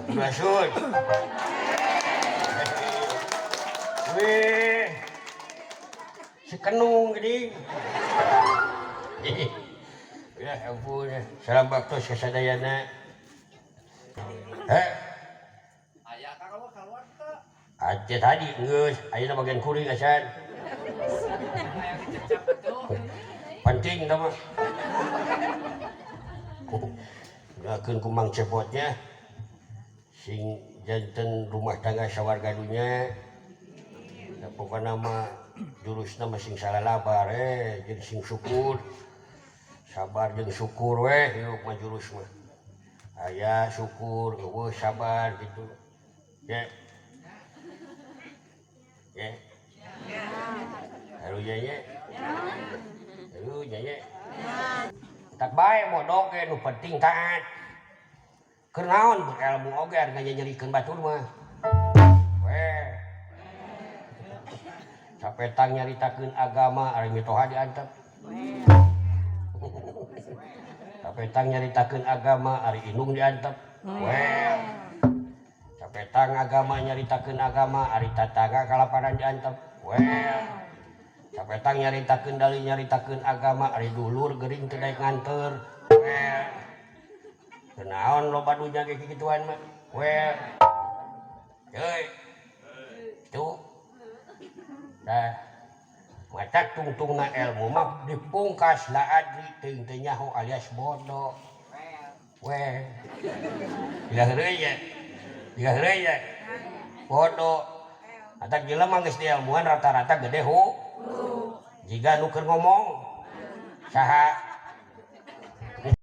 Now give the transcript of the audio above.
Rasul. Weh. Si kenung gini. Ya ampun. Salam baktos ka sadayana. Eh. Aya ka kalau keluar teu? Aceh tadi geus, ayeuna bagian kuring acan. Aya dicecep atuh. Penting tah mah. Doakeun ku Mang Cepotnya sing janten rumah tangga sawarga dunya. Da pokona mah jurusna mah sing salalabar jeung sing syukur. Sabar jeung syukur weh hirup mah jurus mah. Aya syukur, eueuh sabar gitu. Ya. Ya. Harunya nya. Harunya nya. Tak bae bodoh ge nu penting taat. Keur naon berilmu oge ari nganyerikeun batur mah. Weh. Sapetang nyaritakeun agama ari mitoha diantep. Sapetang nyaritakeun agama ari indung diantep. Weh. Sapetang agama nyaritakeun agama ari tatangga kalaparan diantep. Weh. Sapetang nyaritakeun dalil nyaritakeun agama ari dulur gering teu daek nganteur. Weh. Kunaon loba dunya ge kikituan mah. Weh. Heuy. Tuh. Tah. Matak tungtungna ilmu mah dipungkas la adri teuing teu nyaho alias bodoh. Weh. Gila heureuy nya. Gila heureuy nya. Bodoh. Matak jelema geus diilmuan rata-rata gede hu. Jiga nu keur ngomong. Saha?